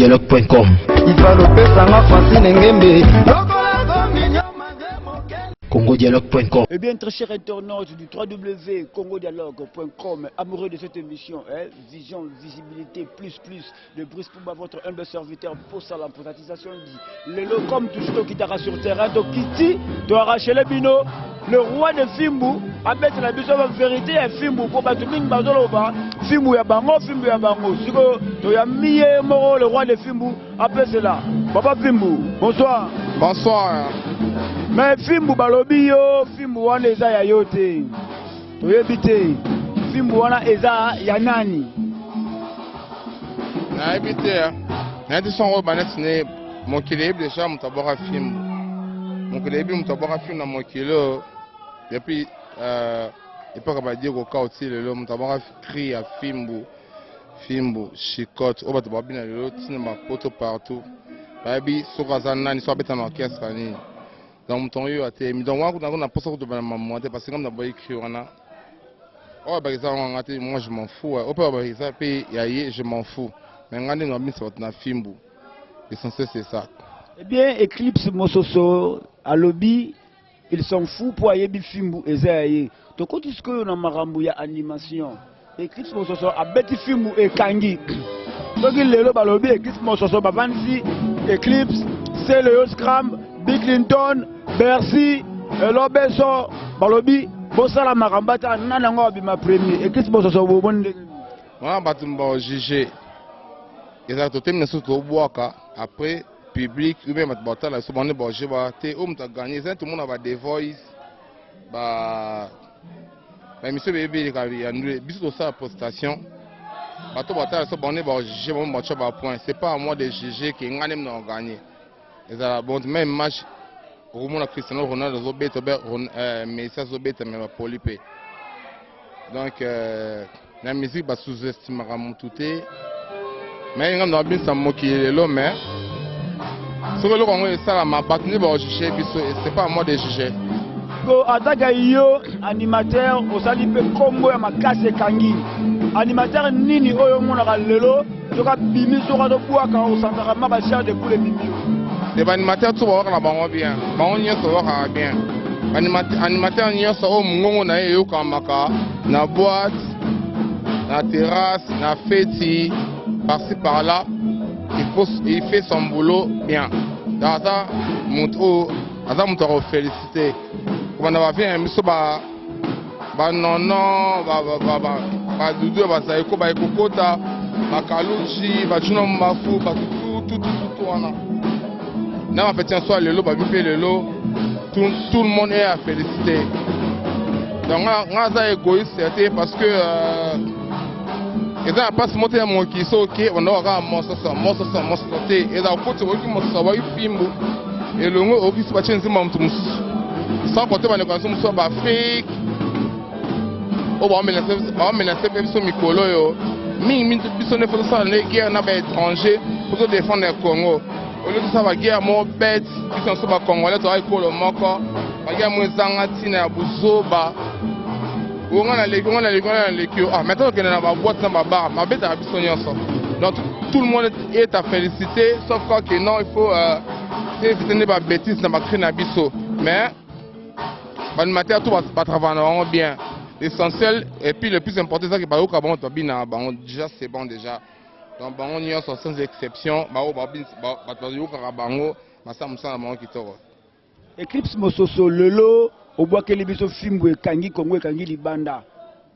congodialogue.com. congodialogue.com. Eh bien, très chers internautes du www.congodialogue.com, amoureux de cette émission, hein, Vision, Visibilité, plus, plus, de Brice Pouba, votre humble serviteur, pour ça, la privatisation dit, lelo, comme toujours, tokitaka sur terrain, tokiti, toarracher le bino, le roi de Fimbu, abetela biso ba vérité ya Fimbu, po bato mingi bazoloba, Fimbu ya bango, Fimbu ya bango, siko, toyambi ye moko, le roi de Fimbu, apesela, papa Fimbu, bonsoir. Bonsoir. Mais Fimbu balobi yo, Fimbu wana eza ya yo te. Toyebi te. Fimbu wana eza ya nani? Nayebi te. Nayebi songo baneti ne mokili eyebi deja moto abwaka fimbu. Mokili eyebi moto abwaka fimbu na mokili oyo depuis epoka ba Diego Kao ti lelo moto abwaka cri ya fimbu fimbu chicote oyo bato babina lelo ntina bapoto partout bayebi soki aza nani soki abeta na orchestre nini. Donc moto yango oyo atelemi donc wana kutu na mposa kutu bana mamwa te parce que ngai naboyi cri wana oyo bakisa yango nga te, moi je m'en fous. Oyo mpe bakisa mpe ya ye, je m'en fous, mais ngai nde nabimisa bato na fimbu. L'essentiel, c'est ça. Eh bien, Eclipse Mososo alobi il s'en fout po ayebi fimbu eza ya ye. Tokoti sikoyo na makambo ya animation. Eclipse Mososo abeti fimbu ekangi. Soki lelo balobi Eclipse Mososo, bavandisi Eclipse, Celeo Scram, Bill Clinton, Bercy, Lobeso, balobi bosala makambo ata nani yango abima premier. Eclipse Mososo, bomoni ndenge nini? Wana bato bajuge ezalaka totemi na biso tobwaka après public ou bien bato batala biso bango nde bajuge ba te oyo moto aganye. Eza tomona ba The Voice, ba baémission ebeleka ya ndule. Biso tosala prestation, bato batala biso bango nde bajuge, bango batya bapoint. C'est pas à moi de juger ke ngai nde moto aganye. Ezala bon, même match okomona Cristiano Ronaldo azobeta be Messi azobeta, me bapoli mpe. Donc na musique basous-estimaka motu te, mais nga na babinisa mokili lelo. Mais soki eloko yango esalama, bato nde bajuge biso. C'est pas à moi de juger. Ko ataka yo animateur, osali mpe nkombo ya makasi ekangi. Animateur nini oyo omonaka lelo soki abimi, soki azobwaka, osantaka ma bachair de poule ebimi yo? Te, baanimateur to bawaka na bango bien, bango nyonso bawakaka bien. Animateur nyonso oyo mongongo na ye eyokamaka na boîte, na terrasse, na feti, par-ci par-là, il faut, il fait son boulot bien. Donc aza moto oyo aza moto ya kofélicité. Kobanda bavie na biso, banono, badudu ya bazali ko baye kokota, bakaluji, bajuna mafu, bato tutututu wana na bapeti nyonso ya lelo babi mpe lelo, tout le monde est à féliciter. Donc nga aza égoïste te parce que eza na mpasi moko te ya mokili. Soki bandako kaka mososo mososo mososo te, eza okoti okoki mososo aboyi fimbu elongo, okoki so batie nzembo ya moto mosusu, sans compter bandeko na biso mosusu ya baafrike oyo baomenace mpe biso mikolo oyo mingi. Biso nde fo tosala nde guerre na baétranger po todefendre Congo. Oyo tosala baguerre moko bete, biso na biso bacongolais toza ekolo moko. Baguerre moko ezanga ntina ya buzoba. Onga naleki, onga naleki, onga naleki yo. Ah, maintenant okende na baboîte, na babar, mabetaka biso nyonso. Donc tout le monde est à féliciter, sauf quoi que non, il faut éviter nde babêtise na bacri na biso. Mais baanimateur tout batravaille na bango bien. L'essentiel et puis le plus important ezaki bayoka bango, tobina bango déjà, c'est bon déjà. Donc bango nyonso sans exception, bao bato bayokaka bango, basala mosala na bango kitoko. Eclipse Mososo, lelo obwakeli biso fimbu ekangi Kongo, ekangi libanda,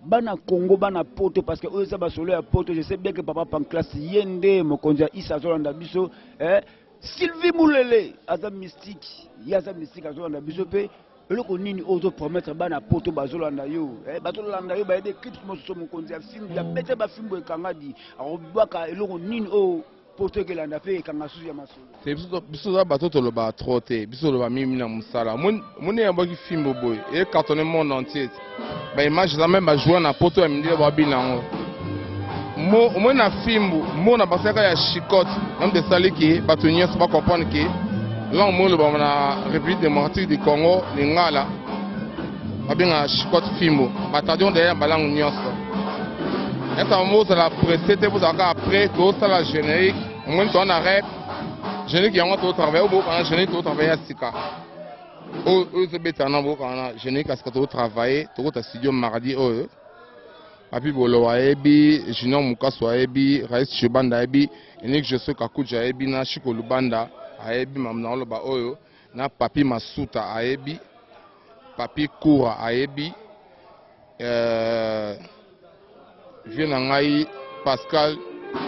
bana Congo, bana poto, parce que oyo eza basolo ya poto. Je sais bien que papa Panclas, ye nde mokonzi ya isa, azolanda biso, eh? Sylvie Mulele aza mystique, ye aza mystique, azolanda biso mpe. Eloko nini oyo ozopromettre bana poto bazolanda yo, eh, bazolanda yo, bayebi Eclipse Mososo, mokonzi ya fimbu ya bete, bafimbu ekanga di akobwaka? Eloko nini oyo poto ekelanda mpe ekanga susu ya masolo? Te, biso toza bato tolobaka trop te. Biso toloba mingi na mosala. Moni yambwaki fimbo boye ecartonne monde entier, baimage eza même bajoueur na poto ya mindele babina yango. Omoni na fimbu mo na basalaka ya chicote na moto esaliki bato nyonso bacomprendre ke langue moi olobama na République démocratique du Congo, lingala, babengaka chicote fimbu. Batraduire d'ailleurs balangue nyonso. Esa bozala pressé te, bozala kaka après tosala générique. Omoni toza na rep générique yango totravaille oyo boyokana générique totravaille ya sika oyo ezobetana na boyokana na générique ya sika totravaille tokota studio mardi oyo. Papi Bolo ayebi, Junior Mukasu ayebi, Rais Chibanda ayebi, Enik Josue Kakuja ayebi na Chico Lubanda ayebi mamu na oloba oyo na Papi Masuta ayebi, Papi Kura ayebi, vieux na ngai Pascal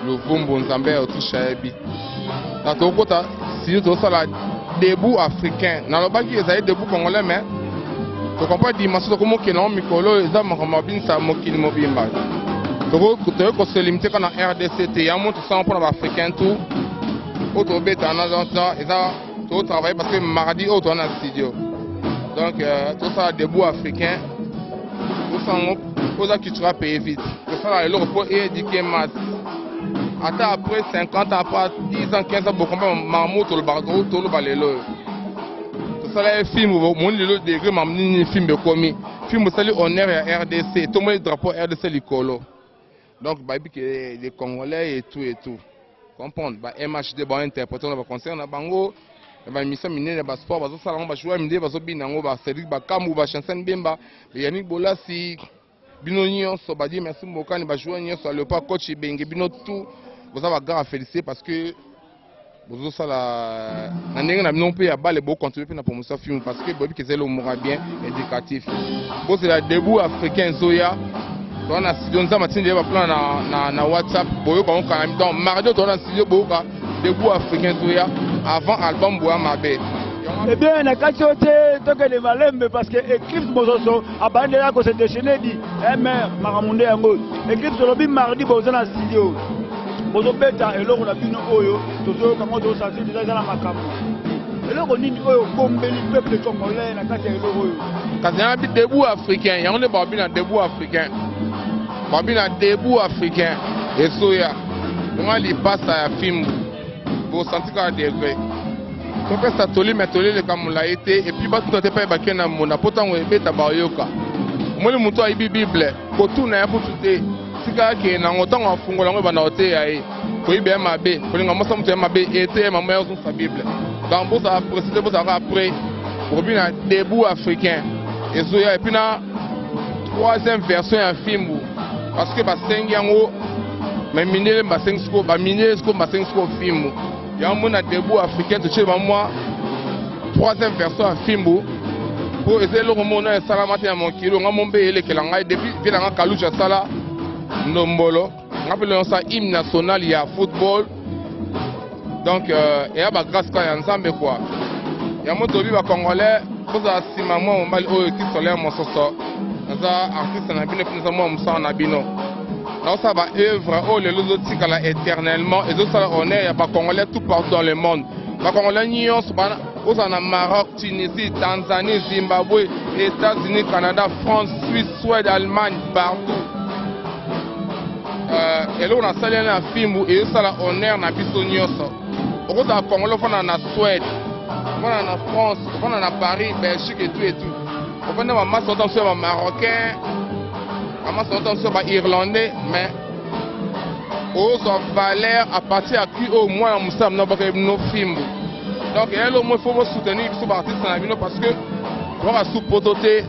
Luvumbu Nzambe ya Autriche ayebi. Na tokota studio tozosala debout africain. Nalobaki ezali debout congolais mais tokompa dimension tokomokende yango mikolo oyo eza makambo mabinisa mokili mobimba. Tokoki koselimite kaka na RDC te, yango tosala mpona baafricain tout oyo tobeta na eza totravaille parce que mardi oyo toza na studio. Donc tosala debout africain, tosala yango oza cultura paye vite, tosala eloko mpo eéduquer masse. Ata après 50 ans, après 10 ans, 15 ans, bokomba mamu toloba lelo oyo tosala ye film. Moni lelo degré mamu nini film ekomi, film osali honneur ya RDC, tomoni drapeau RDC likolo. Donc bayebi ke les Congolais et tout et tout comprendre ba MHD bainterpréter na baconcert na bango na baémission minene ya basport, bazosala yango, bajoueur mindele bazobina yango, bacédrik Bakambu, bachancel Mbemba, Yannick Bolasi, bino nyonso badi merci Mbokani, bajoueur nyonso ya Léopard, coach Ebenge, bino tout boza bagars à féliciter parce que bozosala na ndenge na bino mpe ya bale, bocontribue mpe na promotion film parce que boyebi ke ezali eloko bien éducatif. Bozela debout africain ezoya, toza na studio. Nzambe atindi ye baplan na WhatsApp, boyoka ngo kana. Donc mardi oyo toza na studio, boyoka debout africain ezoya avant album Boya Mabe. Eh bien, na kati oyo te, tokende malembe parce que Eclipse Mososo abandela kose déchaîner di mare makambo nde yango. Eclipse, olobi mardi boza na studio, bozobeta eloko na bino oyo tozoyoka ngo, tozosentir déjà eza na makambo. Eloko nini oyo obombeli peuple congolais na kati ya eloko oyo? Kasi yango bi debout africain, yango nde babi na debout africain, babi na debout africain ezoya yango lipasa ya fimbu, bosanti kaka degré. Topesa toli me toli eleka molai te, et puis batuta te mpe bakende na mona mpo ntango ebeta bayoka. Omoni moto ayibi Bible, kotuna ya kutu te, tika akende nango. Ntango afungola yango, ebanda koteya ye koyiba ya mabe, kolinga mwasa moto ya mabe, ete mama ya ozongisa Bible. Donc bozala précise, bozalaka après bokobi na debout africain ezoya, et puis na troisième version ya fimbu parce que basengi yango. Mais mindele basengi sikoyo, bamindele sikoyo basengi sikoyo fimbu yango. Mona debout africain, totie bamwa troisième version ya fimbu mpo eza eloko moko esalama te na mokili. Nga mo mpe elekela ngai depuis vie nanga Kaluja asala ndombolo, nga mpe lelo hymne national ya football. Donc eya bagrâce kaka ya Nzambe kua. Yango toyebi bacongolais kozala nsima mwa mobali oyo Kisolaire Mososo. Naza artiste na bino mpe naza mwa mosala na bino, naosala baœuvre oyo lelo ezotikala éternellement, ezosala honneur ya bacongolais tout partout dans le monde. Bacongolais nyonso ozala na Maroc, Tunisie, Tanzanie, Zimbabwe, États-Unis, Canada, France, Suisse, Suède, Allemagne, partout, eloko nasali na fimbu ezosala honneur na biso nyonso. Okozala congolais, ofanda na Suède, ofanda na France, ofanda na Paris, Belgique et tout et tout, ofanda bamasi ota mosusu ya bamarocain, bamasi ota mosusu ya bairlandais, mais ozwa valeur à partir ya cri oyo mwana mosala bino baka bino fimbu. Donc eyelo mo ifo bosoutenir biso baartiste na bino parce que toka su poto te,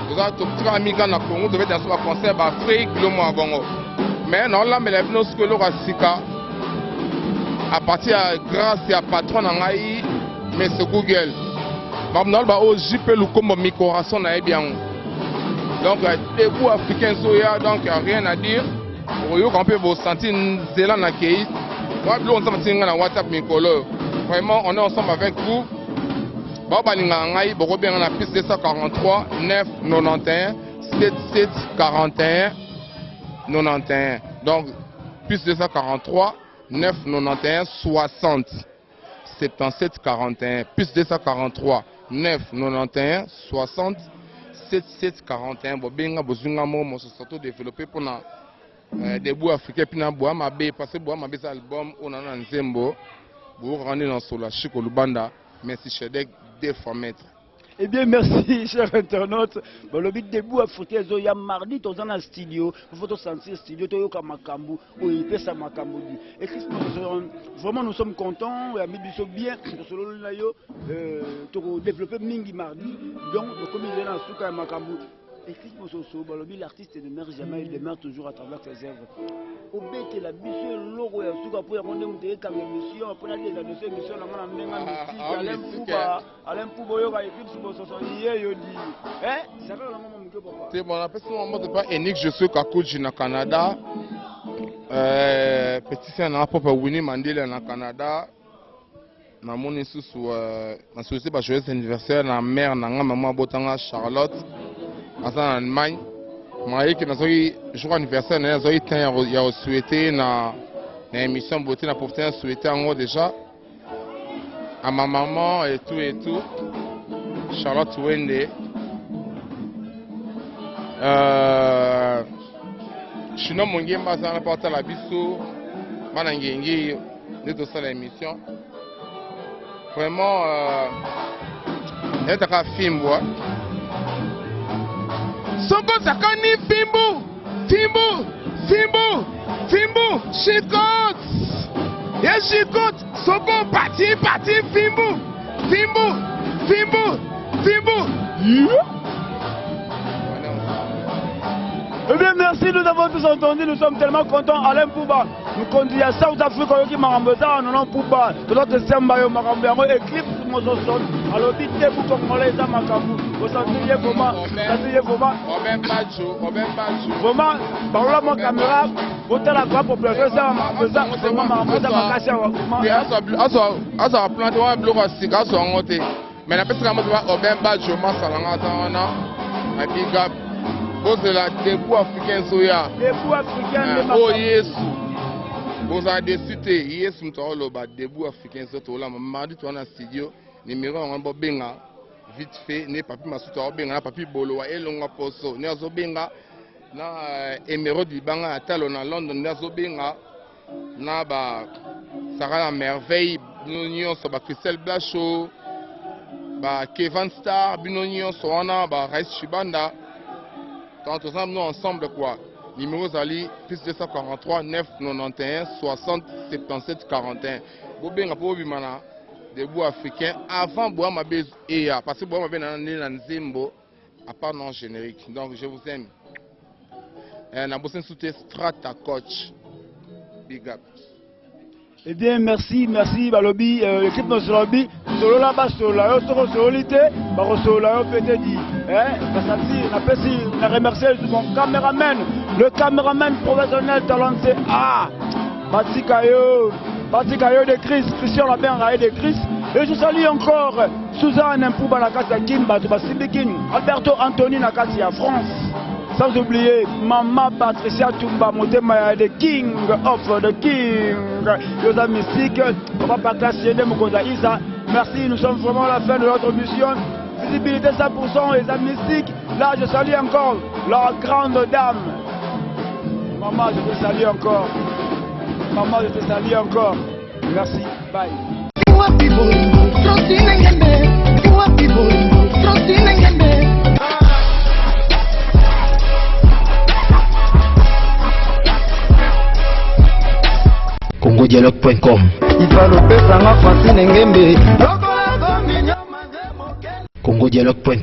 toza totikaka mingi na Congo, tobeta biso baconcert baafrique bilo mwa bongo. Mais naolambela bino soki eloko ya sika à partir ya grâce ya patron na ngai Monsieur Google. Makambo naloba oyo, JP Lukombo Mikorason nayebi yango. Donc debout africain ezoya, donc rien à dire, okoyoka mpe bosanti nzela na kei wa biloko Nzambe atindi ngai na WhatsApp mikolo oyo. Vraiment, on est ensemble avec vous. Bao balingaka ngai, bokobenga na plus 243 9 91 77 41 91. Donc plus 243 9 91 60 77 41, plus 243 9 91 60 77 41. Bobenga, bozwi nga moko Mososo to développé mpona debout africain mpe na Boya Mabe parce que Boya Mabe eza album oyo nana na nzembo boyokaka nde na solo ya Chiko Lubanda. Merci Shedek, deux fois maître. Eh bien, merci, chers internautes. Balobi debout africain ezoya mardi, toza na studio. Faut tosentir studio, toyoka makambo oyo epesa makambo di. Et Christ, vraiment nous sommes contents, oyambi biso bien, tosololi na yo, tokodévelopper mingi mardi. Donc tokomi eza na suka ya makambo. Eclipse Mososo, balobi l'artiste ne meurt jamais, il demeure toujours à travers ses œuvres. Obetela biso eloko ya suka mpo yango nde moto ekanga émission, mpona lieza biso émission nango na ndenge mystique. Alain Mpuba, Alain Mpuba, oyoka Eclipse Mososo ye yo di sakala nango mwa moke, papa. Te, bon, napesi mwa mbote pa Enik Josue Kakuji na Canada, petit frère nanga propre Winnie Mandela na Canada. Namoni lisusu nasouhaite ba joyeux anniversaire na mère na nga, mama abotanga, Charlotte, aza na Allemagne. Mayeke nazwaki jour anniversaire na ye, nazwaki temps ya kosouhaite na émission boye te. Na profite na souhaite yango déjà à ma maman et tout et tout, Charlotte Wende. Chino Mongemba aza wana mpo atala biso bana ngenge nde tosala émission. Vraiment etaka fimbwa soko osakani fimbu fimbu fimbu fimbu chikot ye chikot soko pati pati fimbu fimbu fimbu fimbu. Eh bien, merci, nous avons tous entendu, nous sommes tellement contents. Alain Pouba nous conduit à South Africa, oyoki makambo eza nono. Pouba, tozote semba yo makambo yango. Eclipse Mososon alobi debout congolais eza makambo. Osentir ye vraiment, sentir ye vraiment. Robin Bajo, Robin Bajo. Vraiment, balola mwa caméra, botala kwa population eza makambo, eza vraiment makambo eza makasi awa vraiment. Azwa plante wana, biloko ya sika, azwa yango te. Mais napesaka moto ba Robin Bajo masalanga aza wana na big up. Bozela debout africain ezoya. Debout africain nde. Oyo Yesu bozala déçus te. Yesu moto aoloba debout africain ezo tolama mardi, toza na studio. Numéro yango bobenga vite fait nde Papi Masutu aobenga na Papi Bolowa elongwa poso nde azobenga na Émeraude Libanga ya talo na London nde azobenga na ba Sara la Merveille, bino nyonso, ba Christelle Blacho, ba Kevan Star, bino nyonso wana, ba Rais Chibanda. Donc toza bino ensemble quoi. Numéro ezali plus 243 991 60 77 41. Bobenga mpo bobima na debout africain avant boya mabe eya, parce que boya mabe na nde na nzembo à part non générique. Donc je vous aime. Na bosi nsu te, Strata Coach, big up. Eh bien, merci, merci, balobi, équipe nosolobi, solola basolola yo, soko sololi te, bakosolola yo peut-être dit. Hein, Basati, napesi, na remercier mon caméraman, le caméraman professionnel talenté. Ah, Batika yo, Batika yo de Chris, Christian Labenga de Chris. Et je salue encore Suzanne Mpouba na kati ya Kin, bato basimbi Kin, Alberto Anthony na kati ya France. Sans oublier Mama Patricia Tumba Motema ya the King of the King. Yosa Mystique, Papa Patrice Yende Mokonza Isa. Merci, nous sommes vraiment à la fin de notre mission. Visibilité 100%, les amis mystiques. Là, je salue encore la grande dame. Maman, je te salue encore. Maman, je te salue encore. Merci, bye. Wapi bolingo Francine Ngembe, wapi bolingo Francine Ngembe. congodialogue.com. Ifalopesanga Francine Ngembe. congodialogue.com.